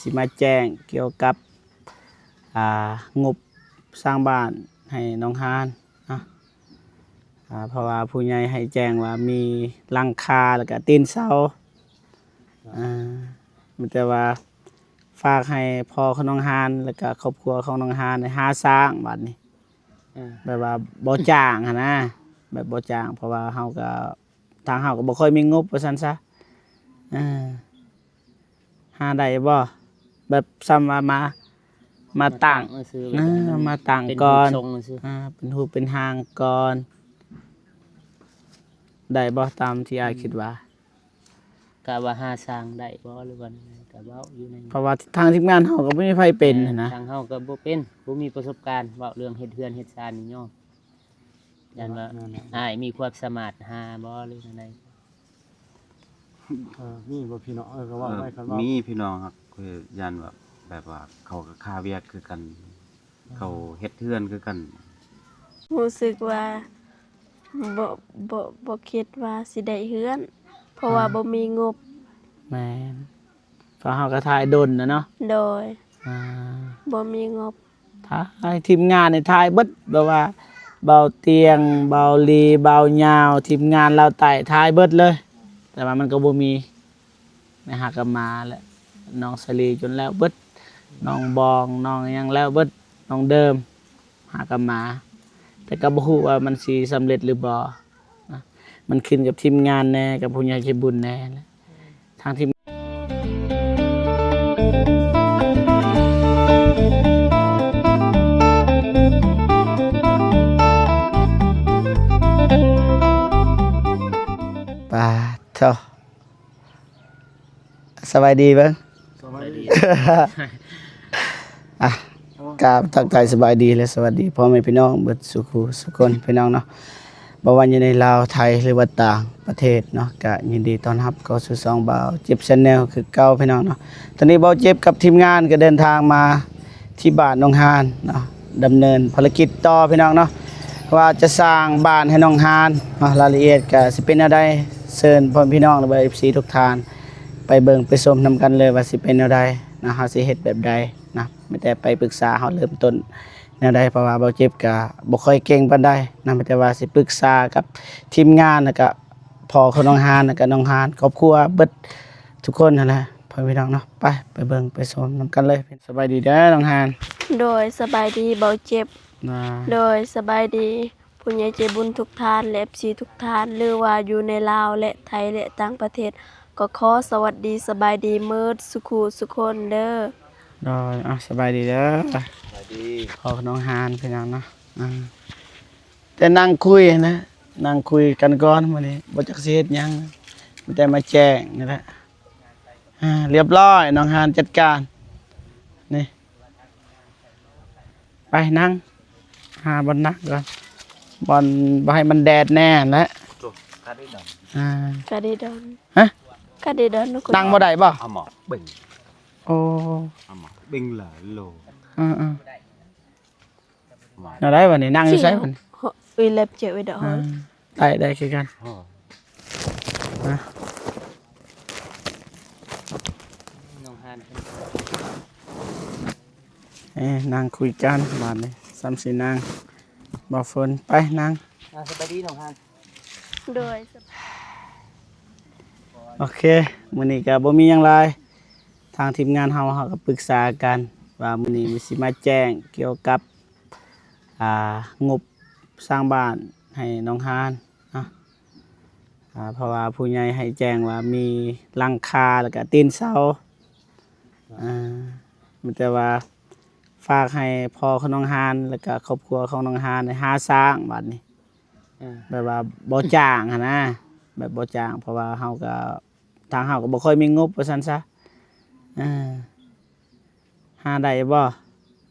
ຊິມາແຈ້ງກ່ຽວກັບ ອ່າ ງົບສ້າງບ້ານໃຫ້ນ້ອງຮານເນາະ. ອ່າ ເພາະວ່າຜູ້ໃຫຍ່ໃຫ້ແຈ້ງວ່າມີຫຼັງຄາ ແລ້ວກະຕີນເສົາ. ອ່າ ມີແຕ່ວ່າຝາກໃຫ້ພໍ່ຂອງນ້ອງຮານ ແລ້ວກະຄອບຄົວຂອງນ້ອງຮານ ໄດ້ຫາສ້າງບາດນີ້. ອ່າ ແບບວ່າບໍ່ຈ້າງຫັ້ນນະ ແບບບໍ່ຈ້າງ ເພາະວ່າເຮົາກໍ ທາງເຮົາກໍບໍ່ຄ່ອຍມີງົບວ່າຊັ້ນຊະ. ເອີ ຫາໄດ້ບໍ່? ແບບສ່ຳວ່າມາ ມາຕັ້ງ ມາຕັ້ງຊື່ໆ ເອີ ແບບໃຫ້ມັນ ມາຕັ້ງກ່ອນ ເປັນຮູບຊົງຊື່ໆ ອ່າ ເປັນຮູບເປັນຮ່າງກ່ອນ ໄດ້ບໍ່? ຕາມທີ່ອ້າຍ ອືມ ຄິດວ່າ ກະວ່າຫາຊ່າງໄດ້ບໍ່ ຫຼືວ່າແນວໃດ ກະເວົ້າຢູ່ໃນ ເພາະວ່າທາງທີມງານເຮົາກໍບໍ່ມີໃຜເປັນຫັ້ນນະ ທາງເຮົາກໍບໍ່ເປັນ ບໍ່ມີປະສົບການ ເວົ້າເລື່ອງເຮັດເຮືອນເຮັດຊານນີ້ຍອມ ຢ້ານວ່າ ແມ່ນແຫຼະ ອ້າຍມີຄວາມສາມາດຫາບໍ່ ຫຼືແນວໃດ? ເອີ ມີບໍ່ພີ່ນ້ອງ? ເອີ ກໍເວົ້າໄວ້ ເອີ ຄັນວ່າ ມີພີ່ນ້ອງ ຄືຢ້ານວ່າ ແບບວ່າເຂົາກໍຄາວຽກຄືກັນ ເຂົາເຮັດເຮືອນຄືກັນ. ຮູ້ສຶກວ່າບໍ່ ບໍ່ ບໍ່ຄິດວ່າຊິໄດ້ເຮືອນ ເພາະວ່າ ອ່າ ບໍ່ມີງົບ. ແມ່ນ ເພາະເຮົາກໍຖ່າຍດົນນະເນາະ. ໂດຍ ອ່າ ບໍ່ມີງົບ. ຖ່າຍ ທີມງານນີ້ຖ່າຍເບິດ ແບບວ່າ ເບົາຕຽງ ເບົາລີ ເບົາຍາວ ທີມງານລາວໃຕ້ຖ່າຍເບິດເລີຍ ແຕ່ວ່າມັນກໍບໍ່ມີ. ໄປຫາກັບມາແຫຼະ ນ້ອງສາລີຈົນແລ້ວເບິດ ນ້ອງບອງ ນ້ອງຫຍັງແລ້ວເບິດ ນ້ອງເດີມ ຫາກັບມາ ແຕ່ກໍບໍ່ຮູ້ວ່າມັນຊິສຳເລັດຫຼືບໍ່ນະ ມັນຂຶ້ນກັບທີມງານແດ່ ກັບຜູ້ໃຫຍ່ໃຈບຸນແດ່ແຫຼະ ທາງທີມ ປາດໂທ້. ສະບາຍດີເບິ່ງ ສະບາຍດີ ອ່ະ ໂອ້ ກາບທັກທາຍສະບາຍດີ ແລະ ສະຫວັດດີພໍ່ແມ່ພີ່ນ້ອງເບິດສູ່ຄູ່ສູ່ຄົນພີ່ນ້ອງເນາະ ບໍ່ວ່າຢູ່ໃນລາວ ໄທ ຫຼືວ່າຕ່າງປະເທດເນາະ ກະຍິນດີຕ້ອນຮັບເຂົ້າສູ່ຊ່ອງບ່າວເຈັບ Channel ຄືເກົ່າພີ່ນ້ອງເນາະ. ຕອນນີ້ບ່າວເຈັບກັບທີມງານກໍເດີນທາງມາ ທີ່ບ້ານໜອງຫານເນາະ ດຳເນີນພາລະກິດຕໍ່ພີ່ນ້ອງເນາະ ວ່າຈະສ້າງບ້ານໃຫ້ໜອງຫານເນາະ ລາຍລະອຽດກໍຊິເປັນແນວໃດ ເຊີນພໍ່ແມ່ພີ່ນ້ອງ ຫຼືວ່າ ເອັຟຊີ ທຸກທ່ານ ໄປເບິ່ງໄປຊົມນຳກັນເລີຍວ່າຊິເປັນແນວໃດນະ ເຮົາຊິເຮັດແບບໃດນະ ມີແຕ່ໄປປຶກສາ ເຮົາເລີ່ມຕົ້ນແນວໃດ ເພາະວ່າບ່າວເຈັບກໍບໍ່ຄ່ອຍເກັ່ງປານໃດນະ ມີແຕ່ວ່າຊິປຶກສາກັບທີມງານ ແລ້ວກໍພໍ່ຂອງໜອງຫານ ແລ້ວກໍໜອງຫານຄອບຄົວເບິດທຸກຄົນຫັ້ນແຫຼະ ພໍ່ແມ່ພີ່ນ້ອງເນາະ. ໄປ ໄປເບິ່ງໄປຊົມນຳກັນເລີຍ. ສະບາຍດີເດີໜອງຫານ. ໂດຍ ສະບາຍດີບ່າວເຈັບ. ໂດຍ ສະບາຍດີຜູ້ໃຫຍ່ໃຈບຸນທຸກທ່ານ ແລະ ເອັຟຊີ ທຸກທ່ານ ຫຼືວ່າຢູ່ໃນລາວ ແລະ ໄທ ແລະ ຕ່າງປະເທດ ກໍຂໍສະຫວັດດີສະບາຍດີເໝິດສູ່ຄູ່ສູ່ຄົນເດີ. ໂດຍ ເອົາ ສະບາຍດີເດີ ສະບາຍດີ ພໍ່ຂອງໜອງຫານພີ່ນ້ອງເນາະ. ອ່າ ແຕ່ນັ່ງຄຸຍນະ ນັ່ງຄຸຍກັນກ່ອນມື້ນີ້ ບໍ່ຈັກຊິເຮັດຫຍັງ ມີແຕ່ມາແຈ້ງນີ້ແຫຼະ. ອ່າ ຮຽບຮ້ອຍ ໜອງຫານຈັດການ ນີ້ ໄປນັ່ງ ຫາບ່ອນນັ່ງກ່ອນ ບ່ອນບໍ່ໃຫ້ມັນແດດແນ່ແຫຼະ. ໂອ້ ກະໄດ້ດອນ ອ່າ ກະໄດ້ດອນ ຮະ ກະໄດ້ດອນ. ນັ່ງບໍ່ໄດ້ບໍ່? ອາມາເບັງ ໂອ້ ອາມາເບັງຫຼາຍໂລ. ເອີໆ ແນວໃດບັດນີ້ ນັ່ງຢູ່ໃສບັດນີ້? ເອີຍ ເລັບເຈັບໄວ້ດອກ. ອ່າ ໄດ້ ໄດ້ຄືກັນ. ເອີ ນັ່ງຄຸຍກັນບາດນີ້ ສ່ຳຊິນັ່ງ. ບໍ່ຝົນ ໄປນັ່ງ. ອ່າ ສະບາຍດີນ້ອງຫານ. ໂດຍ ໂອເຄ ມື້ນີ້ກໍບໍ່ມີຫຍັງຫຼາຍ ທາງທີມງານເຮົາ ເຮົາກໍປຶກສາກັນວ່າມື້ນີ້ມັນຊິມາແຈ້ງກ່ຽວກັບ ອ່າ ງົບສ້າງບ້ານໃຫ້ນ້ອງຫານເນາະ. ອ່າ ເພາະວ່າຜູ້ໃຫຍ່ໃຫ້ແຈ້ງວ່າມີຫຼັງຄາ ແລ້ວກະຕີນເສົາ. ອ່າ ມີແຕ່ວ່າຝາກໃຫ້ພໍ່ຂອງນ້ອງຫານ ແລ້ວກະຄອບຄົວຂອງນ້ອງຫານ ໄດ້ຫາສ້າງບາດນີ້. ອ່າ ແບບວ່າບໍ່ຈ້າງຫັ້ນນະ ແບບບໍ່ຈ້າງ ເພາະວ່າເຮົາກໍ ທາງເຮົາກໍບໍ່ຄ່ອຍມີງົບວ່າຊັ້ນຊະ. ເອີ ຫາໄດ້ບໍ່?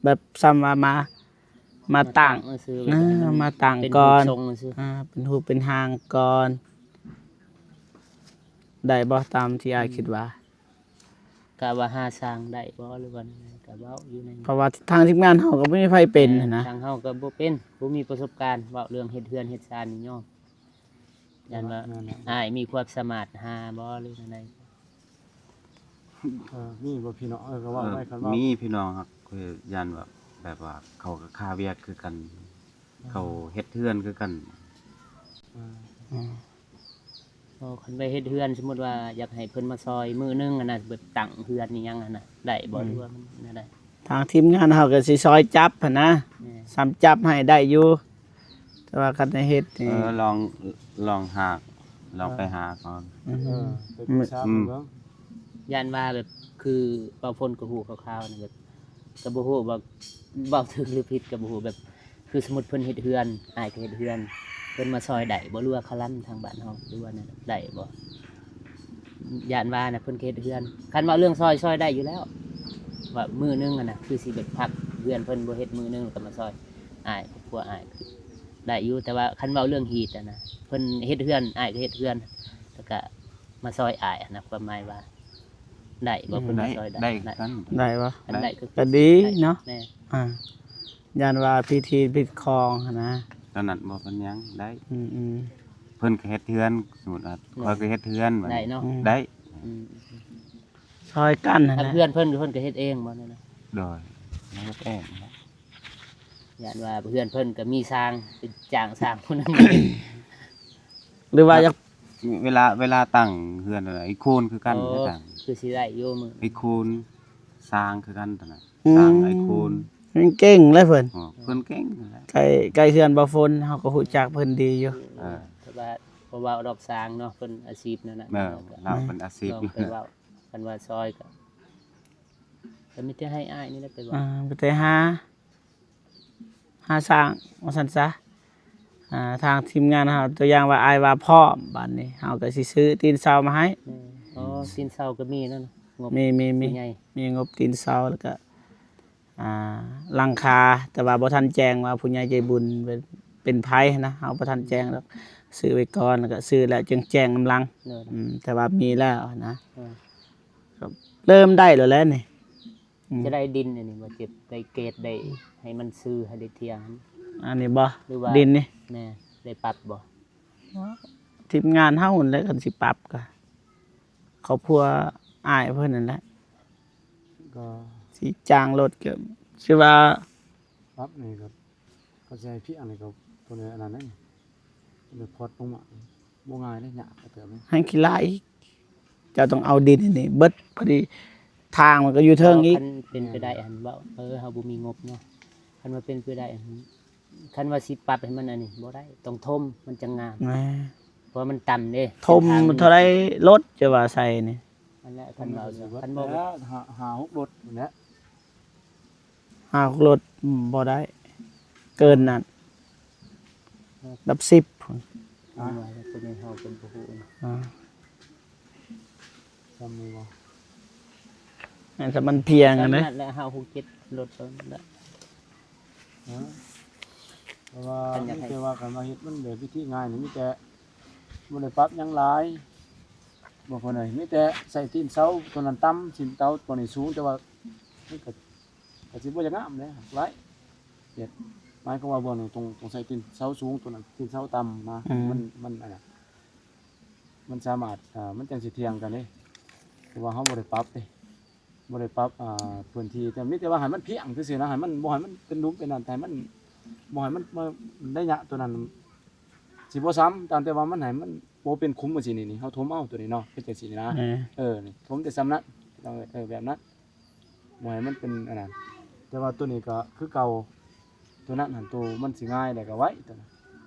ແບບສ່ຳວ່າມາ ມາ ມາຕັ້ງ ມາຕັ້ງຊື່ໆ ເອີ ແບບໃຫ້ມັນ ມາຕັ້ງ ເປັນ ກ່ອນ ຮູບຊົງຊື່ໆ ອ່າ ເປັນຮູບເປັນຮ່າງກ່ອນ ໄດ້ບໍ່? ຕາມທີ່ອ້າຍ ອືມ ຄິດວ່າ ກະວ່າຫາຊ່າງໄດ້ບໍ່ ຫຼືວ່າແນວໃດ ກະເວົ້າຢູ່ໃນ ເພາະວ່າທາງທີມງານເຮົາກໍບໍ່ມີໃຜເປັນຫັ້ນນະ ທາງເຮົາກໍບໍ່ເປັນ ບໍ່ມີປະສົບການ ເວົ້າເລື່ອງເຮັດເຮືອນເຮັດຊານນີ້ຍອມ ຢ້ານວ່າ ແມ່ນແຫຼະ ອ້າຍມີຄວາມສາມາດຫາບໍ່ ຫຼືແນວໃດ? ເອີ ມີບໍ່ພີ່ນ້ອງ? ເອີ ກໍເວົ້າໄປ ຄັນວ່າ ມີພີ່ນ້ອງ ຄືຢ້ານວ່າ ແບບວ່າເຂົາກໍຄາວຽກຄືກັນ ເຂົາເຮັດເຮືອນຄືກັນ. ເອີ ເອີ ເອີ ຄັນໄປເຮັດເຮືອນ ສົມມຸດວ່າຢາກໃຫ້ເພິ່ນມາຊ່ອຍມື້ໜຶ່ງຫັ້ນນະ ແບບຕັ້ງເຮືອນອີ່ຫຍັງຫັ້ນນະ ໄດ້ບໍ່? ອືມ ຫຼືວ່າມັນແນວໃດ? ທາງທີມງານເຮົາກໍຊິຊ່ອຍຈັບຫັ້ນນະ ແມ່ນ ສ່ຳຈັບໃຫ້ໄດ້ຢູ່ ແຕ່ວ່າຄັນໃຫ້ເຮັດນີ້ ເອີ ລອງ ລອງຫາ ລອງໄປຫາກ່ອນ. ເອີ ອືມ ເອີ ໄປປຶກສາເພິ່ນເບິ່ງ. ອືມ ຢ້ານວ່າແບບ ຄືບ່າວຝົນກໍຮູ້ຄ່າວໆນະ ແບບ ກໍບໍ່ຮູ້ວ່າເວົ້າຖືກຫຼືຜິດກໍບໍ່ຮູ້ ແບບ ຄືສົມມຸດເພິ່ນເຮັດເຮືອນ ອ້າຍກໍເຮັດເຮືອນ ເພິ່ນມາຊ່ອຍໄດ້ບໍ່ ຫຼືວ່າຄາລັນທາງບ້ານເຮົາ ຫຼືວ່າແນວໃດ ໄດ້ບໍ່? ຢ້ານວ່ານະ ເພິ່ນເຮັດເຮືອນ ຄັນເວົ້າເລື່ອງຊ່ອຍ ຊ່ອຍໄດ້ຢູ່ແລ້ວ ວ່າມື້ໜຶ່ງຫັ້ນນະ ຄືຊິແບບພັກເຮືອນເພິ່ນບໍ່ເຮັດ ມື້ໜຶ່ງແລ້ວກໍມາຊ່ອຍອ້າຍ ຄອບຄົວອ້າຍໄດ້ຢູ່. ແຕ່ວ່າຄັນເວົ້າເລື່ອງຮີດຫັ້ນນະ ເພິ່ນເຮັດເຮືອນ ອ້າຍກໍເຮັດເຮືອນ ແລ້ວກໍມາຊ່ອຍອ້າຍຫັ້ນນະ ຄວາມໝາຍວ່າ ໄດ້ບໍ່? ອືມ ເພິ່ນມາຊ່ອຍໄດ້ ໄດ້ ໄດ້ຄືກັນ ໄດ້ບໍ່? ຄັນໄດ້ກໍຄື ກໍດີເນາະ ແມ່ນ ອ່າ ຢ້ານວ່າພິທີຜິດຂອງຫັ້ນນະ ຕອນນັ້ນບໍ່ເປັນຫຍັງ ໄດ້. ອືມໆ ເພິ່ນກໍເຮັດເຮືອນ ສົມມຸດວ່າ ແມ່ນ ຂ້ອຍກໍເຮັດເຮືອນ ໄດ້ເນາະ ອືມ ໄດ້. ອືມ ຊ່ອຍກັນຫັ້ນ ຄັນ ນະ ເຮືອນເພິ່ນ ເພິ່ນກໍເຮັດເອງບໍ່ນີ້ນະ? ໂດຍ ເຮັດເອງ. ຢ້ານວ່າເຮືອນເພິ່ນກໍມີຊ່າງ ໄປຈ້າງຊ່າງຜູ້ນັ້ນ ຫຼືວ່າຢາກ ເວລາ ເວລາຕັ້ງເຮືອນ ໄອ້ໂຄນຄືກັນ ໂອ້ ຄືຊິໄດ້ຢູ່ມື້ ໄອ້ໂຄນຊ່າງຄືກັນຕອນນັ້ນ ອືມ ຊ່າງໄອ້ໂຄນ ເພິ່ນເກັ່ງເລີຍເພິ່ນ ເອີ ເພິ່ນເກັ່ງແຫຼະ ໃກ້ ໃກ້ເຮືອນບ່າວຝົນ ເຮົາກໍຮູ້ຈັກເພິ່ນດີຢູ່. ເອີ ແຕ່ວ່າບໍ່ເວົ້າດອກຊ່າງເນາະ ເພິ່ນອາຊີບແນວນັ້ນ ເອີ ເນາະ ລາວເປັນອາຊີບ ລອງໄປເວົ້າ ຄັນວ່າຊ່ອຍກໍ ກໍມີແຕ່ໃຫ້ອ້າຍນີ້ແຫຼະໄປເວົ້າ ອ່າ ໄປແຕ່ຫາ ຫາສ້າງວ່າຊັ້ນຊະ. ອ່າ ທາງທີມງານເຮົາ ຕົວຢ່າງວ່າອ້າຍວ່າພ້ອມ ບາດນີ້ເຮົາກໍຊິຊື້ຕີນເສົາມາໃຫ້. ແມ່ນ ອໍ ອືມ ຕີນເສົາກໍມີແລ້ວນະ ງົບ ມີ ມີ ມີ ຜູ້ໃຫຍ່ ມີງົບຕີນເສົາ ແລ້ວກໍ ອ່າ ຫຼັງຄາ ແຕ່ວ່າບໍ່ທັນແຈ້ງວ່າຜູ້ໃຫຍ່ໃຈບຸນເປັນ ເປັນໃຜນະ ເຮົາບໍ່ທັນແຈ້ງດອກ ຊື້ໄວ້ກ່ອນ ແລ້ວກໍຊື້ແລ້ວຈຶ່ງແຈ້ງນຳຫຼັງ. ໂດຍ ອືມ ແຕ່ວ່າມີແລ້ວນະ ເອີ ກໍເລີ່ມໄດ້ແລ້ວແຫຼະນີ້. ອືມ ຈະໄດ້ດິນອັນນີ້ບໍ່ ຈະໄດ້ເກດ ໄດ້ໃຫ້ມັນຊື່ ໃຫ້ໄດ້ທ່ຽງຫັ້ນ ອັນນີ້ບໍ່? ຫຼືວ່າດິນນີ້ ແມ່ນ ໄດ້ປັບບໍ່? ທີມງານເຮົາຫັ້ນແຫຼະ ຄັນຊິປັບກະ ຄອບຄົວອ້າຍເພິ່ນຫັ້ນແຫຼະ ກໍຊິຈ້າງລົດ ກໍຊິວ່າປັບນີ້ກໍ ເຂົາຊິໃຫ້ພຽງນີ້ກໍບໍ່ໄດ້ອັນນັ້ນເດ້ ບໍ່ໄດ້ພອດລົງມາ ບໍ່ງ່າຍເດ້ ຍາກກະເຕີບເດ້ ໃຫ້ຂີ້ຫຼ້າອີກ ເຈົ້າຕ້ອງເອົາດິນອັນນີ້ເບິດ ພໍດີທາງມັນກໍຢູ່ເທິງອີກ. ຄັນເປັນໄປໄດ້ ອັນເວົ້າ ເອີ ເຮົາບໍ່ມີງົບເນາະ ຄັນວ່າເປັນໄປໄດ້ ອັນ ຄັນວ່າຊິປັບໃຫ້ມັນອັນນີ້ບໍ່ໄດ້ ຕ້ອງຖົມມັນຈັ່ງງາມ ແມ່ນ ເພາະວ່າມັນຕ່ຳເດ້ ຖົມເທົ່າໃດລົດຈະວ່າໃສ່ນີ້ ອັນນັ້ນແຫຼະ ຄັນວ່າ ຄັນບໍ່ ຫ້າ ຫົກລົດພຸ້ນແຫຼະ. ຫ້າຫົກລົດ ອືມ ບໍ່ໄດ້ ເກີນນັ້ນ ເອີ ຫຼັກສິບພຸ້ນ ອ່າ ຕົວນີ້ເຮົາເປັນຜູ້ຮູ້ ອ່າ ຊ່ຳນີ້ບໍ່ ອັນ ຖ້າມັນພຽງຫັ້ນເດ້ ສ່ຳນັ້ນແຫຼະ ຫ້າຫົກເຈັດລົດເທົ່ານັ້ນແຫຼະ ເອີ ເພາະວ່າ ຄັນຢາກໃຫ້ ມີແຕ່ວ່າ ຄັນວ່າເຮັດມັນແບບວິທີງ່າຍນີ້ ມີແຕ່ ບໍ່ໄດ້ປັບຫຍັງຫຼາຍ ບໍ່ພໍໜ້ອຍ ມີແຕ່ໃສ່ຕີນເສົາຕົວນັ້ນຕ່ຳ ຕີນເສົາຕົວນີ້ສູງ ແຕ່ວ່າມັນກໍ ກໍຊິບໍ່ຢາກງາມເດ້ ຫຼາຍ ເຮັດ ໝາຍຄວາມວ່າບ່ອນນີ້ຕ້ອງ ຕ້ອງໃສ່ຕີນເສົາສູງ ຕົວນັ້ນຕີນເສົາຕ່ຳນະ ອືມ ມັນ ມັນອັນນັ້ນ ມັນສາມາດ ອ່າ ມັນຈັ່ງຊິທ່ຽງກັນເດ້ ເພາະວ່າເຮົາບໍ່ໄດ້ປັບເດ້ ບໍ່ໄດ້ປັບ ອ່າ ພື້ນທີ່ ແຕ່ມີແຕ່ວ່າໃຫ້ມັນພຽງຊື່ໆນະ ໃຫ້ມັນ ບໍ່ໃຫ້ມັນເປັນຫຼຸມເປັນອັນ ໃຫ້ມັນ ບໍ່ໃຫ້ມັນ ໄລຍະຕົວນັ້ນ ຊິບໍ່ສ່ຳ ຕາມແຕ່ວ່າມັນໃຫ້ມັນບໍ່ເປັນຂຸມຈັ່ງຊີ້ນີ້ ນີ້ ເຮົາຖົມເອົາຕົວນີ້ເນາະ ເຮັດຈັ່ງຊີ້ນະ ເອີ ເອີ ນີ້ຖົມແຕ່ສ່ຳນັ້ນ ເອີ ແບບນັ້ນ ບໍ່ໃຫ້ມັນເປັນອັນນັ້ນ ແຕ່ວ່າຕົວນີ້ກໍຄືເກົ່າ ຕົວນັ້ນຫັ້ນ ໂຕມັນຊິງ່າຍ ແລ້ວກໍໄວ ຕົວນັ້ນ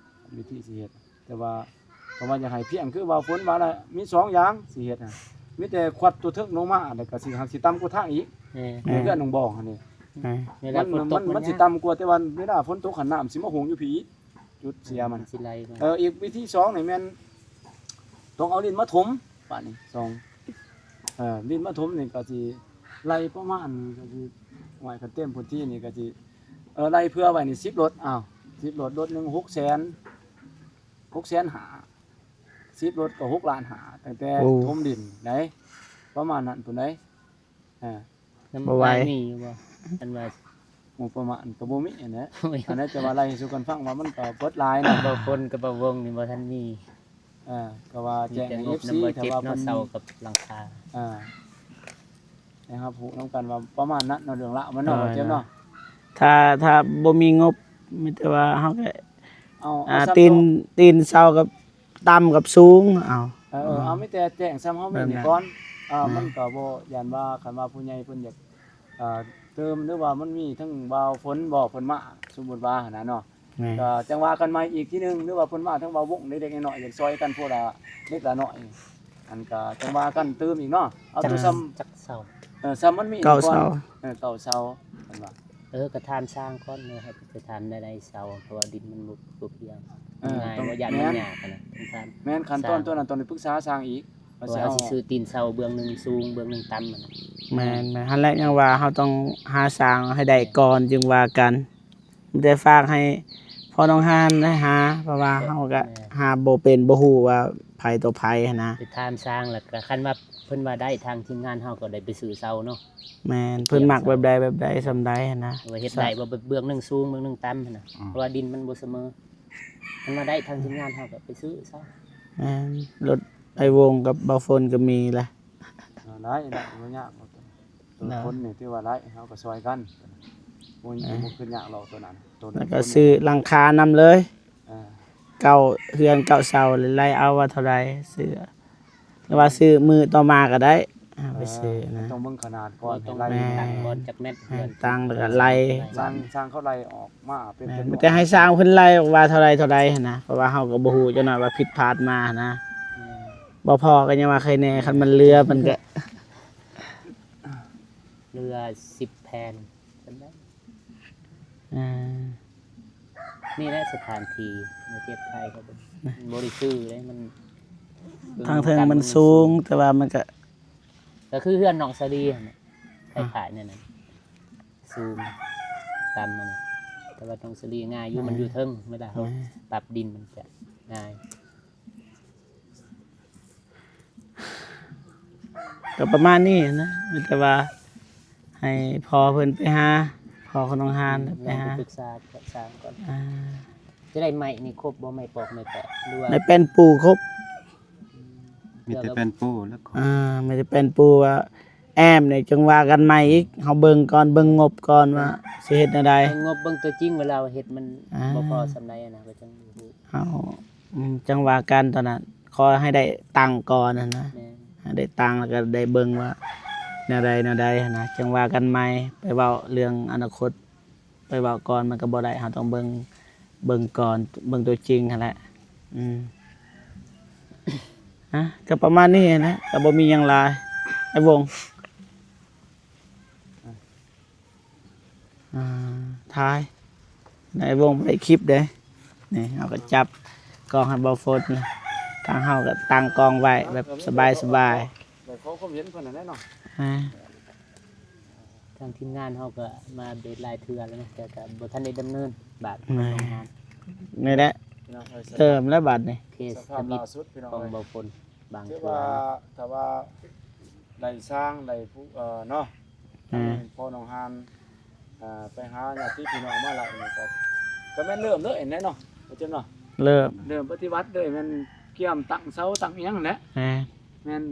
ວິທີຊິເຮັດ ແຕ່ວ່າ ກໍວ່າຢາກໃຫ້ພຽງ ຄືວ່າຝົນວ່າລະ ມີສອງຢ່າງຊິເຮັດນະ ມີແຕ່ຂວັດຕົວເທິງລົງມາ ແລ້ວກໍຊິ ຫາກຊິຕ່ຳກວ່າທາງອີກ ເອີ ເອີ ເຮືອນໜອງບອງຫັ້ນນີ້ ເອີ ມັນ ມັນຊິຕ່ຳກວ່າ ແຕ່ວ່າເວລາຝົນຕົກຫັ້ນ ນ້ຳຊິມາຫົ່ງຢູ່ພີ້ ຈຸດເສຍມັນ ມັນຊິໄຫຼ ເອີ ອີກວິທີສອງນີ້ແມ່ນ ຕ້ອງເອົາດິນມາຖົມ ບາດນີ້ສອງ ເອີ ດິນມາຖົມນີ້ກໍຊິໄລ່ປະມານ ກໍຊິ ໂອ້ຍ ຄັນເຕັມພື້ນທີ່ນີ້ກໍຊິ ເອີ ໄລ່ເຜື່ອໄວ້ນີ້ສິບລົດ ອ້າວ ສິບລົດ ລົດໜຶ່ງຫົກແສນ ຫົກແສນຫ້າ ສິບລົດກໍຫົກລ້ານຫ້າ ຕັ້ງແຕ່ ໂອ້ ຖົມດິນໄດ໋ ປະມານນັ້ນພຸ້ນໄດ໋ ອ່າ ນຳ ບໍ່ໄຫວ ອ້າຍມີຢູ່ບໍ່? ອັນວ່າງົບປະມານກໍບໍ່ມີຫັ້ນແຫຼະ ໂອ້ຍ ອັນນັ້ນຈະວ່າໄລ່ສູ່ກັນຟັງວ່າມັນກໍເບິດຫຼາຍນະ ບໍ່ຄົນກັບບໍ່ວົງນີ້ບໍ່ທັນມີ ເອີ ກໍວ່າແຈ້ງໃຫ້ ເອັຟຊີ ຖ້າວ່າເພິ່ນ ເສົາກັບຫຼັງຄາ ອ່າ ໃຫ້ຮັບຮູ້ນຳກັນວ່າປະມານນັ້ນເນາະ ເລື່ອງລາວມັນເນາະ ໂດຍ ວ່າຈັ່ງເນາະ. ຖ້າ ຖ້າບໍ່ມີງົບ ມີແຕ່ວ່າເຮົາກໍ ເອົາ ອ່າ ເອົາສ່ຳ ຕີນ ໂຕ ຕີນເສົາກັບຕ່ຳກັບສູງ ເອົາ ເອີ ເອີ ເອົາ ມີແຕ່ແຈ້ງສ່ຳເຮົາມີນີ້ກ່ອນ ແບບນັ້ນ ເອີ ແມ່ນ ມັນກໍບໍ່ ຢ້ານວ່າ ຄັນວ່າຜູ້ໃຫຍ່ເພິ່ນຢາກ ອ່າ ເຕີມ ຫຼືວ່າມັນມີທັງບ່າວຝົນບໍ່ ເພິ່ນມາ ສົມມຸດວ່າຫັ້ນນະເນາະ ແມ່ນ ກໍຈັ່ງວ່າກັນໃໝ່ອີກທີໜຶ່ງ ຫຼືວ່າເພິ່ນມາທັງບ່າວວົງ ເລັກໆນ້ອຍໆ ຢາກຊ່ອຍກັນຜູ້ລະເລັກລະນ້ອຍ ອັນກໍຈັ່ງວ່າກັນຕື່ມອີກເນາະ ເອົາ ຈັກ ໂຕສ່ຳ ຈັກເສົາ ເອີ ສ່ຳມັນມີ ເກົ້າເສົາ ເອີ ເກົ້າເສົາ ເພິ່ນວ່າ ເອີ ກໍຖາມຊ່າງກ່ອນເນາະ ໃຫ້ໄປຖາມໄດ້ໃດເສົາ ເພາະວ່າດິນມັນບໍ່ ບໍ່ພຽງ ເອີ ງ່າຍ ຕ້ອງ ບໍ່ ຢ້ານມັນຍາກຫັ້ນນະ ຕ້ອງຖາມ ແມ່ນ ຂັ້ນຕອນ ຊ່າງ ຕົວນັ້ນຕ້ອງໄດ້ປຶກສາຊ່າງອີກ ເພາະວ່າເຮົາຊິຊື້ຕີນເສົາເບື້ອງໜຶ່ງສູງ ເບື້ອງໜຶ່ງຕ່ຳ ແມ່ນ ແມ່ນ ຫັ້ນແຫຼະ ຍັງວ່າເຮົາຕ້ອງຫາຊ່າງໃຫ້ໄດ້ກ່ອນ ຈຶ່ງວ່າກັນ ມີແຕ່ຝາກໃຫ້ພໍ່ນ້ອງຮານໄດ້ຫາ ເພາະວ່າເຮົາກໍ ແມ່ນ ຫາບໍ່ເປັນ ບໍ່ຮູ້ວ່າໃຜຕໍ່ໃຜຫັ້ນນະ ໄປຖາມຊ່າງ ແລ້ວກໍຄັນວ່າເພິ່ນວ່າໄດ້ ທາງທີມງານເຮົາກໍໄດ້ໄປຊື້ເສົາເນາະ ແມ່ນ ເພິ່ນມັກແບບໃດ ແບບໃດ ສ່ຳໃດຫັ້ນນະ ວ່າເຮັດໄດ້ບໍ່ ເບື້ອງໜຶ່ງສູງ ເບື້ອງໜຶ່ງຕ່ຳຫັ້ນນະ ອືມ ເພາະວ່າດິນມັນບໍ່ສະເໝີ ຄັນວ່າໄດ້ ທາງທີມງານເຮົາກໍໄປຊື້ເສົາ ແມ່ນ ລົດໄອ້ວົງກັບບ່າວຝົນກໍມີແຫຼະ ເອີ ໄດ້ ໄດ້ ບໍ່ຍາກ ເນາະ ຄົນນີ້ຖືວ່າໄດ້ ເຮົາກໍຊ່ອຍກັນ ບໍ່ ເອີ ບໍ່ຂຶ້ນຍາກດອກຕົວນັ້ນ ຕົວ ແລ້ວກໍຊື້ຫຼັງຄານຳເລີຍ ເອີ ເກົ້າເຮືອນເກົ້າເສົາ ໄລ່ເອົາວ່າເທົ່າໃດ ຊື້ ຫຼືວ່າຊື້ມື້ຕໍ່ມາກໍໄດ້ ເອີ ໄປຊື້ນະ ຕ້ອງເບິ່ງຂະໜາດກ່ອນ ຕ້ອງໄລ່ ແມ່ນ ຕັ້ງກ່ອນຈັກແມັດ ແມ່ນ ເຮືອນ ຕັ້ງແລ້ວກໍໄລ່ ຊ່າງ ຊ່າງເຂົາໄລ່ອອກມາເປັນ ແມ່ນ ເປັນ ມີແຕ່ໃຫ້ຊ່າງເພິ່ນໄລ່ອອກວ່າເທົ່າໃດເທົ່າໃດຫັ້ນນະ ເພາະວ່າເຮົາກໍບໍ່ຮູ້ຈັກໜ້ອຍວ່າຜິດພາດມາຫັ້ນນະ ອືມ ບໍ່ພໍກໍຍັງວ່າໃຄແນ່ ຄັນມັນເຫຼືອມັນກໍ ເຫຼືອສິບແຜ່ນ ອ່າ ນີ້ແຫຼະສະຖານທີ່ມາເຈັບໄຂ້ເຂົາເບິ່ງ ມັນບໍ່ໄດ້ຊື່ເດ້ ມັນ ທາງເທິງມັນສູງ ແຕ່ວ່າມັນກະ ກໍຄືເຮືອນນ້ອງສາລີຫັ້ນແຫຼະ ອ່າ ຄ້າຍໆແນວນັ້ນ ສູງ ຕ່ຳຫັ້ນນະ ແຕ່ວ່ານ້ອງສາລີງ່າຍຢູ່ ແມ່ນ ມັນຢູ່ເທິງ ເວລາເຮົາ ແມ່ນ ປັບດິນມັນຈະງ່າຍ. ກໍປະມານນີ້ນະ ມີແຕ່ວ່າໃຫ້ພໍ່ເພິ່ນໄປຫາ ພໍ່ຂອງນ້ອງຮານ ອືມ ໄປຫາ ລອງໄປປຶກສາກັບຊ່າງກ່ອນ ອ່າ ຈະໄດ້ໄມ້ນີ້ຄົບບໍ່? ໄມ້ປອກໄມ້ແປະ ຫຼືວ່າ ໄມ້ແປ້ນປູຄົບ ອືມ ມີແຕ່ແປ້ນປູແລ້ວກໍ ອ່າ ມີແຕ່ແປ້ນປູວ່າ ແອ້ມນີ້ຈັ່ງວ່າກັນໃໝ່ອີກ ເຮົາເບິ່ງກ່ອນ ເບິ່ງງົບກ່ອນວ່າ ແມ່ນ ຊິເຮັດແນວໃດ ເບິ່ງງົບ ເບິ່ງຕົວຈິງ ເວລາເຮັດມັນ ອ່າ ບໍ່ພໍສ່ຳໃດຫັ້ນນະ ກໍຈັ່ງຮູ້ ເຮົາ ອືມ ຈັ່ງວ່າກັນຕອນນັ້ນ ຂໍໃຫ້ໄດ້ຕັງກ່ອນຫັ້ນນະ ແມ່ນ ໃຫ້ໄດ້ຕັງ ແລ້ວກໍໄດ້ເບິ່ງວ່າແນວໃດແນວໃດຫັ້ນນະ ຈັ່ງວ່າກັນໃໝ່ ໄປເວົ້າເລື່ອງອະນາຄົດ ໄປເວົ້າກ່ອນມັນກໍບໍ່ໄດ້ ເຮົາຕ້ອງເບິ່ງ ເບິ່ງກ່ອນ ເບິ່ງຕົວຈິງຫັ້ນແຫຼະ ອືມ ຮະ ກໍປະມານນີ້ຫັ້ນແຫຼະ ກໍບໍ່ມີຫຍັງຫຼາຍ ໄອ້ວົງ ອ່າ ຖ່າຍ ໄດ້ວົງໄປຄລິບເດ້ ນີ້ເຮົາກໍຈັບກ້ອງໃຫ້ເບົາຝົນ ທາງເຮົາກໍຕັ້ງກ້ອງໄວ້ແບບສະບາຍໆ ໄດ້ຂໍຄວາມເຫັນເພິ່ນນັ້ນແຫຼະເນາະ ອ່າ ທາງທີມງານເຮົາກໍມາເບດຫຼາຍເທື່ອແລ້ວເນາະ ແຕ່ກໍບໍ່ທັນໄດ້ດຳເນີນບາດ ແມ່ນ ໂຮງງານ ນີ້ແຫຼະ ພີ່ນ້ອງເອີຍ ເລີ່ມແລ້ວບາດນີ້ ເຄສທຳອິດຂອງເບົາຝົນ ບາງເທື່ອ ຖືວ່າ ຖ້າວ່າໄດ້ຊ່າງ ໄດ້ຜູ້ ເອີ ເນາະ ແມ່ນ ພໍ່ນ້ອງຮານ ອ່າ ໄປຫາຍາດຕິພີ່ນ້ອງມາໄລ່ນີ້ກໍ ກໍແມ່ນເລີ່ມເລີຍແຫຼະເນາະ ບໍ່ເຈັບເນາະ ເລີ່ມ ເລີ່ມປະຕິບັດເລີຍ ແມ່ນກຽມຕັ້ງເສົາຕັ້ງຫຍັງແຫຼະ ແມ່ນ ແມ່ນ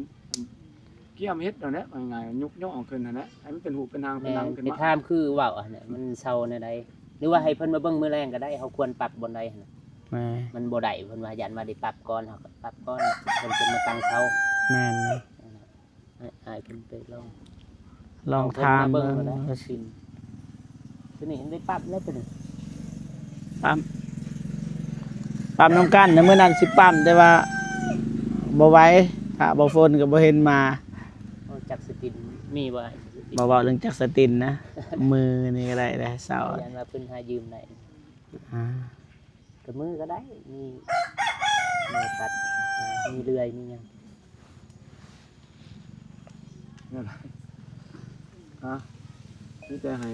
ກຽມເຮັດນັ້ນແຫຼະ ວ່າງ່າຍໆ ຍົກຍໍຂຶ້ນຫັ້ນແຫຼະ ໃຫ້ມັນເປັນຮູບເປັນຮ່າງເປັນຫຼັງຂຶ້ນມາ ແມ່ນ ໄປຖາມຄືເວົ້າຫັ້ນແຫຼະ ມັນເຊົາແນວໃດ ຫຼືວ່າໃຫ້ເພິ່ນມາເບິ່ງມື້ແລງກໍໄດ້ ເຮົາຄວນປັບບ່ອນໃດຫັ້ນນະ ແມ່ນ ມັນບໍ່ໄດ້ ເພິ່ນວ່າຢ້ານວ່າໄດ້ປັບກ່ອນ ເຮົາກໍປັບກ່ອນ ເພິ່ນຈຶ່ງມາຕັ້ງເສົາ ແມ່ນ ໃຫ້ອ້າຍເພິ່ນໄປລອງ ລອງຖາມເບິ່ງ ເອົາເພິ່ນມາເບິ່ງ ວ່າ ວ່າຊິ ຕົວນີ້ໄດ້ປັບແລ້ວຕົວນີ້ ປັບ ປັບນຳກັນ ໃນມື້ນັ້ນຊິປັບ ແຕ່ວ່າບໍ່ໄຫວ ຖ້າບໍ່ຝົນກໍບໍ່ເຫັນມາ ໂອ້ ຈັກສະຕິນມີບໍ່? ບໍ່ເວົ້າເລື່ອງຈັກສະຕິນນະ ມືນີ້ກໍໄດ້ເດ້ ເຊົາ ຢ້ານວ່າເພິ່ນຫາຢືມໄດ້ ອ່າ ກັບມືກໍໄດ້ ມີ ມີຕັດ ມີເລື່ອຍ ມີຫຍັງ ຮະ ມີແຕ່ໃຫ້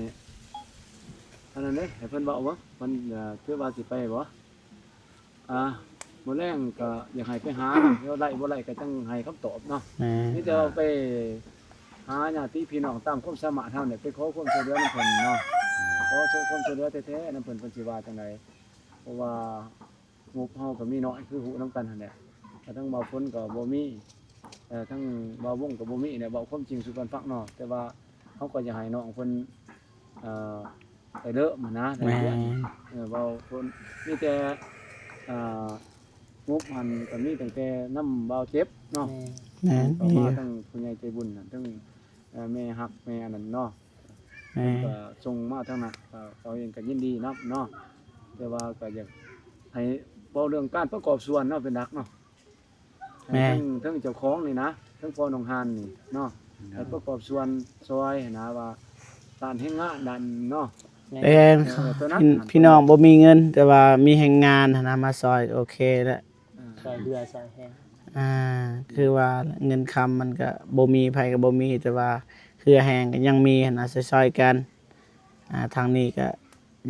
ອັນນັ້ນເດ້ ໃຫ້ເພິ່ນເວົ້າບໍ່ ເພິ່ນ ເອີ ຖືວ່າຊິໄປບໍ່? ອ່າ ມື້ແລງກໍຢາກໃຫ້ໄປຫາ ແລ້ວໄດ້ບໍ່ໄດ້ກໍຈັ່ງໃຫ້ຄຳຕອບເນາະ ແມ່ນ ມີແຕ່ວ່າໄປຫາຍາດຕິພີ່ນ້ອງຕາມຄວາມສາມາດເຮົານີ້ ໄປຂໍຄວາມຊ່ວຍເຫຼືອນຳເພິ່ນເນາະ ຂໍຄວາມຊ່ວຍເຫຼືອແທ້ໆນຳເພິ່ນ ເພິ່ນຊິວ່າຈັ່ງໃດ ເພາະວ່າງົບເຮົາກໍມີໜ້ອຍ ຄືຮູ້ນຳກັນຫັ້ນແຫຼະ ກະທັງບ່າວຝົນກໍບໍ່ມີ ເອີ ທັງບ່າວວົງກໍບໍ່ມີແຫຼະ ເວົ້າຄວາມຈິງສູ່ກັນຟັງເນາະ ແຕ່ວ່າເຮົາກໍຢາກໃຫ້ນ້ອງເພິ່ນ ເອີ ໄປເລີ້ນຫັ້ນນະ ແມ່ນ ເອີ ເວົ້າເພິ່ນມີແຕ່ ອ່າ ງົບຫັ້ນກໍມີຕັ້ງແຕ່ນຳບ່າວເຈັບເນາະ ແມ່ນ ແມ່ນ ກໍມາ ມີ ທັງຜູ້ໃຫຍ່ໃຈບຸນຫັ້ນ ທັງ ເອີ ແມ່ຮັກແມ່ອັນນັ້ນເນາະ ແມ່ນ ເພິ່ນກໍສົ່ງມາທາງນັ້ນ ກໍເຮົາເອງກໍຍິນດີນຳເນາະ ແຕ່ວ່າກໍຢາກໃຫ້ເວົ້າເລື່ອງການປະກອບສ່ວນເນາະ ເປັນຫຼັກເນາະ ໃຫ້ ແມ່ນ ເຖິງ ເຖິງເຈົ້າຂອງນີ້ນະ ເຖິງພໍ່ນ້ອງຮານນີ້ເນາະ ໃຫ້ປະກອບສ່ວນຊ່ອຍຫັ້ນນະ ວ່າດ້ານແຮງງານ ດ້ານເນາະ ແມ່ນ ເອີ ໂຕນັ້ນ ພີ່ນ້ອງບໍ່ມີເງິນ ແຕ່ວ່າມີແຮງງານຫັ້ນນະ ມາຊ່ອຍ ໂອເຄແລ້ວ ອ່າ ຊ່ອຍເຫຼືອຊ່ອຍແຮງ ອ່າ ຄືວ່າເງິນຄຳມັນກະບໍ່ມີ ໃຜກະບໍ່ມີ ແຕ່ວ່າເຫື່ອແຮງກະຍັງມີຫັ້ນນະ ຊ່ອຍໆກັນ ອ່າ ທາງນີ້ກະ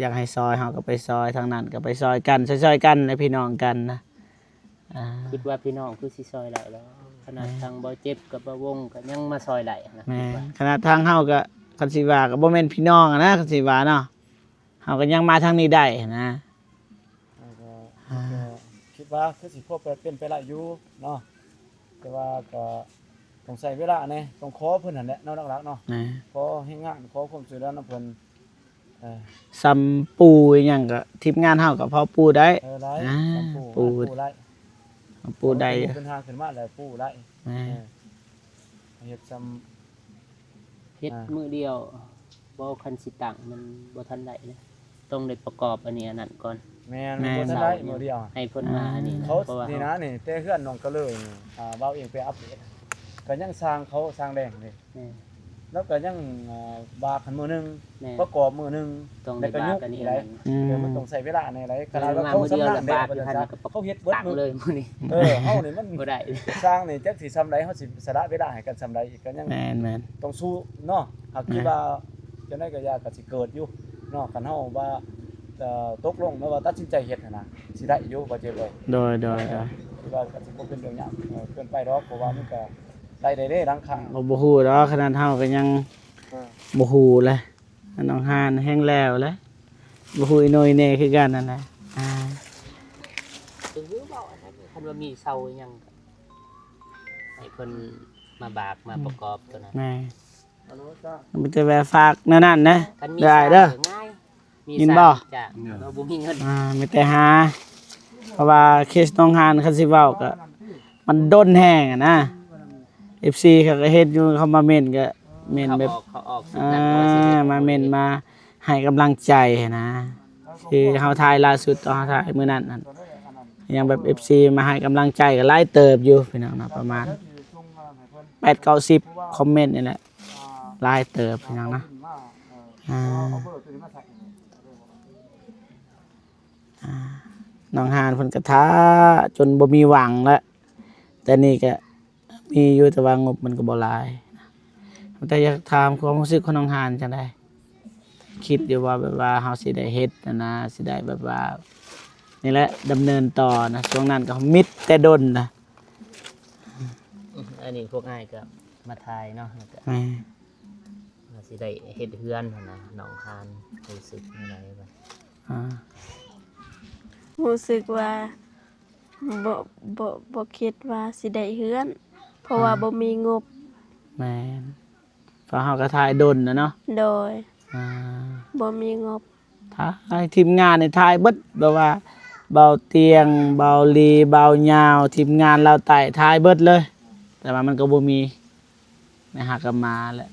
ຢາກໃຫ້ຊ່ອຍ ເຮົາກະໄປຊ່ອຍ ທາງນັ້ນກະໄປຊ່ອຍກັນ ຊ່ອຍໆກັນແຫຼະ ພີ່ນ້ອງກັນນະ ອ່າ ຄິດວ່າພີ່ນ້ອງຄືຊິຊ່ອຍໄດ້ແລ້ວ ຂະໜາດ ແມ່ນ ທາງບ່າວເຈັບກັບບ່າວວົງກະຍັງມາຊ່ອຍໄດ້ຫັ້ນນະ ແມ່ນ ຄິດວ່າ ຂະໜາດທາງເຮົາກະ ຄັນຊິວ່າກະບໍ່ແມ່ນພີ່ນ້ອງຫັ້ນນະ ຄັນຊິວ່າເນາະ ເຮົາກໍຍັງມາທາງນີ້ໄດ້ນະ ແລ້ວກໍ ອ່າ ກໍຄິດວ່າຄືຊິພໍເປັນໄປໄດ້ຢູ່ເນາະ ແຕ່ວ່າກໍຕ້ອງໃຊ້ເວລາແດ່ ຕ້ອງຂໍເພິ່ນຫັ້ນແຫຼະເນາະ ຫຼັກໆເນາະ ແມ່ນ ຂໍແຮງງານ ຂໍຄວາມຊ່ວຍເຫຼືອນຳເພິ່ນ ເອີ ສ່ຳປູອີ່ຫຍັງກໍ ທີມງານເຮົາກໍພໍປູໄດ້ ເອີ ໄດ້ ອ່າ ສ່ຳປູ ປູ ປູໄດ້ ປູໄດ້ ເປັນຫາຂຶ້ນມາແລ້ວປູໄດ້ ແມ່ນ ເອີ ເຮັດສ່ຳ ເຮັດ ອ່າ ມື້ດຽວ ບໍ່ ຄັນຊິຕັ້ງມັນບໍ່ທັນໄດ້ເດ້ ຕ້ອງໄດ້ປະກອບອັນນີ້ອັນນັ້ນກ່ອນ ແມ່ນ ແມ່ນ ບໍ່ທັນໄດ້ມື້ດຽວ ໃຫ້ເພິ່ນມາ ອ່າ ອັນນີ້ນະ ເພາະວ່ານີ້ນະ ນີ້ແຕ່ເຮືອນນ້ອງກະເລີຍນີ້ ອ່າ ບ່າວເອງໄປອັບເດດ ກະຍັງຊ່າງເຂົາຊ່າງແດງເດ້ ແມ່ນ ແລ້ວກະຍັງ ອ່າ ບາກຫັ້ນມື້ໜຶ່ງ ແມ່ນ ປະກອບມື້ໜຶ່ງ ຕ້ອງໄດ້ບາກອັນນີ້ ແລ້ວກະຍົກອີກ ອັນນັ້ນ ເອີ ມັນຕ້ອງໃຊ້ເວລາແດ່ຫຼາຍ ຂະໜາດວ່າເຂົາຊຳນານແດ່ ບາກຢູ່ຫັ້ນ ເຂົາເຮັດເບິດມື້ ເລີຍມື້ນີ້ ເອີ ເຮົານີ້ມັນບໍ່ໄດ້ ຊ່າງນີ້ຈັກຊິຊ່ຳໃດ ເຮົາຊິສະຫຼະເວລາໃຫ້ກັນຊ່ຳໃດ ກໍຍັງ ແມ່ນໆ ຕ້ອງສູ້ເນາະ ຫາກຄິດ ແມ່ນ ວ່າຈັ່ງໃດກໍຢ່າ ກໍຊິເກີດຢູ່ເນາະ ຄັນເຮົາວ່າ ເອີ ຕົກລົງ ຫຼືວ່າຕັດສິນໃຈເຮັດຫັ້ນນະ ຊິໄດ້ຢູ່ ບໍ່ເຈັບເລີຍ ໂດຍໆໆ ຄິດວ່າກໍຊິບໍ່ເປັນເລື່ອງຍາກ ເອີ ເກີນໄປດອກ ເພາະວ່າມັນກໍໄດ້ເດ້ ຫຼັງຄາ ບໍ່ ບໍ່ຮູ້ດອກ ຂະໜາດເຮົາກໍຍັງ ເອີ ບໍ່ຮູ້ເລີຍ ນ້ອງຮານແຮງແລ້ວແຫຼະ ບໍ່ຮູ້ອີໂໜ່ອີເໜ່ຄືກັນຫັ້ນແຫຼະ ອ່າ ຄືເວົ້າອັນນັ້ນ ຄັນວ່າມີເສົາອີ່ຫຍັງ ໃຫ້ເພິ່ນມາບາກມາປະກອບຕົວນັ້ນ ແມ່ນ ມີແຕ່ແວ່ຝາກແນວນັ້ນນະ ໄດ້ເດີ ມີ ຍິນບໍ່? ສາກ ເຮົາບໍ່ມີເງິນ ອ່າ ມີແຕ່ຫາ ເພາະວ່າເຄສນ້ອງຮານ ຄັນຊິເວົ້າກໍ ມັນດົນແຮງຫັ້ນນະ ເອັຟຊີເຂົາກໍເຫັນຢູ່ ເຂົາມາເມັ້ນກໍເມັ້ນແບບ ເຂົາອອກ ເຂົາອອກ ອ່າ ມາເມັ້ນ ມາໃຫ້ກຳລັງໃຈຫັ້ນນະ ຄືເຮົາຖ່າຍລ່າສຸດ ຕອນເຮົາຖ່າຍມື້ນັ້ນຫັ້ນ ຍັງແບບເອັຟຊີມາໃຫ້ກຳລັງໃຈກໍຫຼາຍເຕີບຢູ່ ພີ່ນ້ອງເນາະ ປະມານແປດເກົ້າສິບຄອມເມັນນີ້ແຫຼະ ຫຼາຍເຕີບ ພີ່ນ້ອງເນາະ ອ່າ ອ່າ ນ້ອງຮານເພິ່ນກໍຖ້າຈົນບໍ່ມີຫວັງແລ້ວ ແຕ່ນີ້ກໍມີຢູ່ ແຕ່ວ່າງົບມັນກໍບໍ່ຫຼາຍ ແຕ່ຢາກຖາມຄວາມຮູ້ສຶກຂອງນ້ອງຮານຈັ່ງໃດ? ຄິດຢູ່ວ່າແບບວ່າເຮົາຊິໄດ້ເຮັດຫັ້ນນະ ຊິໄດ້ແບບວ່າ ນີ້ແຫຼະ ດຳເນີນຕໍ່ນະ ຊ່ວງນັ້ນກໍມິດແຕ່ດົນນະ ອັນນີ້ພວກອ້າຍກໍມາຖ່າຍເນາະ ແລ້ວກໍ ແມ່ນ ວ່າຊິໄດ້ເຮັດເຮືອນຫັ້ນນະ ນ້ອງຮານຮູ້ສຶກແນວໃດບາດ? ອ່າ ຮູ້ສຶກວ່າ ບໍ່ ບໍ່ ບໍ່ຄິດວ່າຊິໄດ້ເຮືອນ ເພາະວ່າ ອ່າ ບໍ່ມີງົບ ແມ່ນ ເພາະເຮົາກໍຖ່າຍດົນນະເນາະ ໂດຍ ອ່າ ບໍ່ມີງົບ ຖ່າຍ ທີມງານນີ້ຖ່າຍເບິດ ແບບວ່າ ເບົາຕຽງ ເບົາລີ ເບົາຍາວ ທີມງານລາວໃຕ້ຖ່າຍເບິດເລີຍ ແຕ່ວ່າມັນກໍບໍ່ມີ ແມ່ຮັກກໍມາແຫຼະ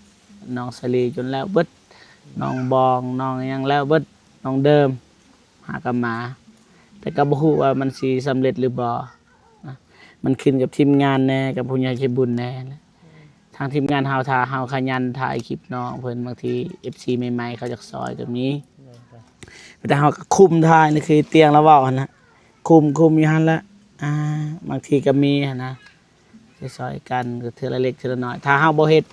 ນ້ອງສາລີຈົນແລ້ວເບິດ ນ້ອງບອງ ນ້ອງຫຍັງແລ້ວເບິດ ນ້ອງເດີມ ຫາກໍມາ ແຕ່ກໍບໍ່ຮູ້ວ່າມັນຊິສຳເລັດຫຼືບໍ່ນະ ມັນຂຶ້ນກັບທີມງານແດ່ ກັບຜູ້ໃຫຍ່ໃຈບຸນແດ່ແຫຼະ ທາງທີມງານເຮົາ ຖ້າເຮົາຂະຫຍັນຖ່າຍຄລິບນ້ອງເພິ່ນ ບາງທີເອັຟຊີໃໝ່ໆ ເຂົາຢາກຊ່ອຍກໍມີ ແຕ່ເຮົາກໍຄຸມຖ່າຍ ນີ້ຄືຕຽງລາວເວົ້າຫັ້ນນະ ຄຸມ ຄຸມຢູ່ຫັ້ນແຫຼະ ອ່າ ບາງທີກໍມີຫັ້ນນະ ຊ່ອຍໆກັນເທື່ອລະເລັກເທື່ອລະນ້ອຍ ຖ້າເຮົາບໍ່ເຮັດ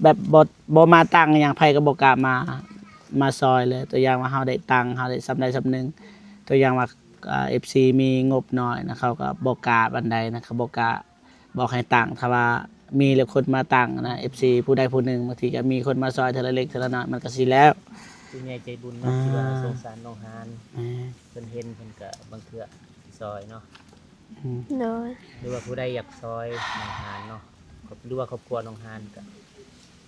ແບບບໍ່ ບໍ່ມາຕັ້ງຫຍັງ ໃຜກໍບໍ່ກ້າມາ ມາຊ່ອຍເລີຍ ຕົວຢ່າງວ່າເຮົາໄດ້ຕັ້ງ ເຮົາໄດ້ສ່ຳໃດສ່ຳໜຶ່ງ ຕົວຢ່າງວ່າ ອ່າ ເອັຟຊີມີງົບໜ້ອຍນະ ເຂົາກໍບໍ່ກ້າປານໃດນະ ເຂົາບໍ່ກ້າບອກໃຫ້ຕັ້ງ ຖ້າວ່າມີແລ້ວຄົນມາຕັ້ງນະ ເອັຟຊີຜູ້ໃດຜູ້ໜຶ່ງ ບາງທີກໍມີຄົນມາຊ່ອຍເທື່ອລະເລັກເທື່ອລະນ້ອຍ ມັນກໍຊິແລ້ວ ຜູ້ໃຫຍ່ໃຈບຸນເນາະ ອ່າ ທີ່ວ່າສົງສານນ້ອງຮານ ອ່າ ເພິ່ນເຫັນເພິ່ນກໍບາງເທື່ອຊິຊ່ອຍເນາະ ອືມ ໂດຍ ຫຼືວ່າຜູ້ໃດຢາກຊ່ອຍນ້ອງຮານເນາະ ຫຼືວ່າຄອບຄົວນ້ອງຮານ ກໍ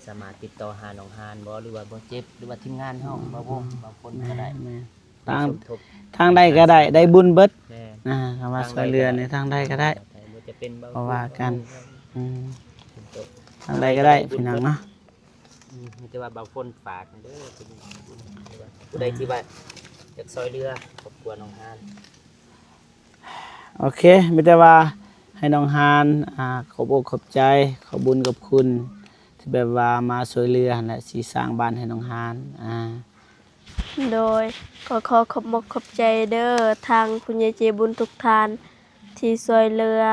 ສາມາດຕິດຕໍ່ຫານ້ອງຮານບໍ່ ຫຼືວ່າບ່າວເຈັບ ຫຼືວ່າທີມງານເຮົາ ບ່າວວົງ ບ່າວຝົນກໍໄດ້ ແມ່ນໆ ທາງ ສົມທົບ ທາງໃດກໍໄດ້ ໄດ້ບຸນເບິດ ແມ່ນ ອ່າ ຄຳວ່າຊ່ວຍເຫຼືອໃນທາງໃດກໍໄດ້ ບໍ່ຈະເປັນບ່າວ ບໍ່ວ່າກັນ ອືມ ທາງໃດກໍໄດ້ພີ່ນ້ອງເນາະ ອືມ ມີແຕ່ວ່າບ່າວຝົນຝາກເດີ ຜູ້ໃດທີ່ວ່າຢາກຊ່ອຍເຫຼືອຄອບຄົວນ້ອງຮານ. ໂອເຄ ມີແຕ່ວ່າໃຫ້ນ້ອງຮານ ອ່າ ຂອບອົກຂອບໃຈ ຂອບບຸນຂອບຄຸນ ທີ່ແບບວ່າມາຊ່ວຍເຫຼືອຫັ້ນແຫຼະ ຊິສ້າງບ້ານໃຫ້ນ້ອງຮານ ອ່າ ໂດຍ ກໍຂໍຂອບອົກຂອບໃຈເດີ ທາງຜູ້ໃຫຍ່ໃຈບຸນທຸກທ່ານ ທີ່ຊ່ວຍເຫຼືອ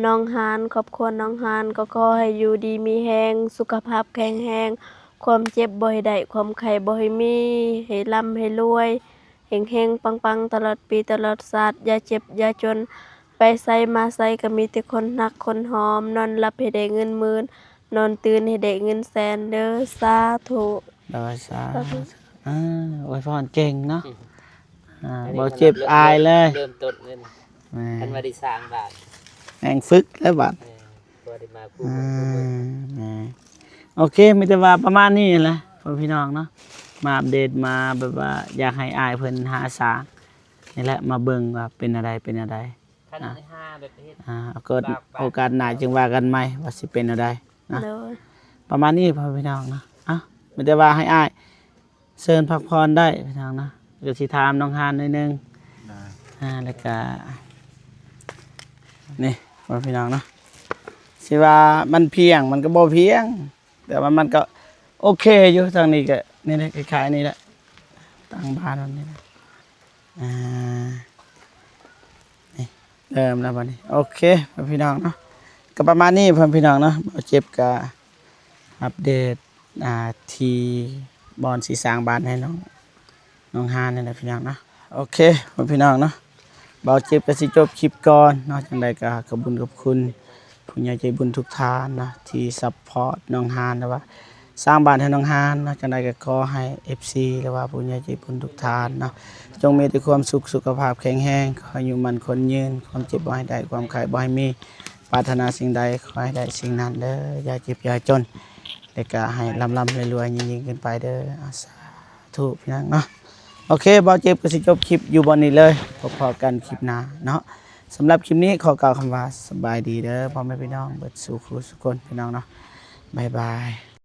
ນ້ອງຮານ ຄອບຄົວນ້ອງຮານ ກໍຂໍໃຫ້ຢູ່ດີມີແຮງ ສຸຂະພາບແຂງແຮງ ຄວາມເຈັບບໍ່ໃຫ້ໄດ້ ຄວາມໄຂ້ບໍ່ໃຫ້ມີ ໃຫ້ລ່ຳໃຫ້ລວຍ ເຮັງໆ ປັງໆ ຕະຫຼອດປີຕະຫຼອດຊາດ ຢ່າເຈັບຢ່າຈົນ ໄປໃສມາໃສກໍມີແຕ່ຄົນຮັກຄົນຫອມ ນອນຫຼັບໃຫ້ໄດ້ເງິນໝື່ນ ນອນຕື່ນໃຫ້ໄດ້ເງິນແສນເດີ ສາທຸ. ໂດຍ ສາທຸ ອ່າ ອວຍພອນເກັ່ງເນາະ ອ່າ ບໍ່ເຈັບອາຍເລີຍ ເລີ່ມຕົ້ນເລີຍ ແມ່ນ ຄັນວ່າໄດ້ສ້າງບ້ານ ແຮງຝຶກແລ້ວບາດ ເອີ ພໍໄດ້ມາຄູ່ ອ່າ ແມ່ນ ໂອເຄ ມີແຕ່ວ່າປະມານນີ້ແຫຼະ ພໍ່ແມ່ພີ່ນ້ອງເນາະ ມາອັບເດດ ມາແບບວ່າຢາກໃຫ້ອ້າຍເພິ່ນຫາສາງນີ້ແຫຼະ ມາເບິ່ງວ່າເປັນແນວໃດ ເປັນແນວໃດ ຄັນ ອ່າ ຫາແບບເຮັດ ອ່າ ກໍ ບາກ ໂອກາດໜ້າຈຶ່ງວ່າກັນໃໝ່ວ່າຊິເປັນແນວໃດນະ ໂດຍ ປະມານນີ້ພໍ່ແມ່ພີ່ນ້ອງເນາະ ເອົ້າ ມີແຕ່ວ່າໃຫ້ອ້າຍເຊີນພັກຜ່ອນໄດ້ພີ່ນ້ອງເນາະ ກໍຊິຖາມນ້ອງຮານໜ້ອຍໜຶ່ງ ໄດ້ ອ່າ ແລ້ວກໍ ນີ້ພໍ່ແມ່ພີ່ນ້ອງເນາະ ຊິວ່າມັນພຽງ ມັນກໍບໍ່ພຽງ ແຕ່ວ່າມັນກໍໂອເຄຢູ່ ທາງນີ້ກໍນີ້ແຫຼະ ຄ້າຍໆນີ້ແຫຼະ ຕັ້ງບ້ານມັນນີ້ແຫຼະ ອ່າ ນີ້ເລີ່ມແລ້ວບັດນີ້ ໂອເຄ ພໍ່ແມ່ພີ່ນ້ອງເນາະ ກໍປະມານນີ້ພໍ່ແມ່ພີ່ນ້ອງເນາະ ບ່າວເຈັບກໍອັບເດດ ອ່າ ທີ່ບ່ອນຊິສ້າງບ້ານໃຫ້ນ້ອງ ນ້ອງຮານນີ້ແຫຼະພີ່ນ້ອງເນາະ ໂອເຄ ພໍ່ແມ່ພີ່ນ້ອງເນາະ ບ່າວເຈັບກໍຊິຈົບຄລິບກ່ອນເນາະ ຈັ່ງໃດກໍຂອບບຸນຂອບຄຸນຜູ້ໃຫຍ່ໃຈບຸນທຸກທ່ານເນາະ ທີ່ຊັບພອດນ້ອງຮານ ຫຼືວ່າສ້າງບ້ານໃຫ້ນ້ອງຮານເນາະ ຈັ່ງໃດກໍຂໍໃຫ້ເອັຟຊີ ຫຼືວ່າຜູ້ໃຫຍ່ໃຈບຸນທຸກທ່ານເນາະ ຈົ່ງມີແຕ່ຄວາມສຸກ ສຸຂະພາບແຂງແຮງ ຂໍໃຫ້ອາຍຸໝັ້ນຂວັນຍືນ ຄວາມເຈັບບໍ່ໃຫ້ໄດ້ ຄວາມໄຂ້ບໍ່ໃຫ້ມີ ປາດຖະໜາສິ່ງໃດຂໍໃຫ້ໄດ້ສິ່ງນັ້ນເດີ ຢ່າເຈັບຢ່າຈົນ ແລ້ວກໍໃຫ້ລ່ຳໆລວຍໆຍິ່ງໆຂຶ້ນໄປເດີ ສາ ທຸພີ່ນ້ອງເນາະ ໂອເຄ ບ່າວເຈັບກໍຊິຈົບຄລິບຢູ່ບ່ອນນີ້ເລີຍ ພົບພໍ້ກັນຄລິບໜ້າເນາະ ສຳລັບຄລິບນີ້ຂໍກ່າວຄຳວ່າສະບາຍດີເດີ ພໍ່ແມ່ພີ່ນ້ອງເບິດສູ່ຄູ່ສູ່ຄົນພີ່ນ້ອງເນາະ ບາຍບາຍ.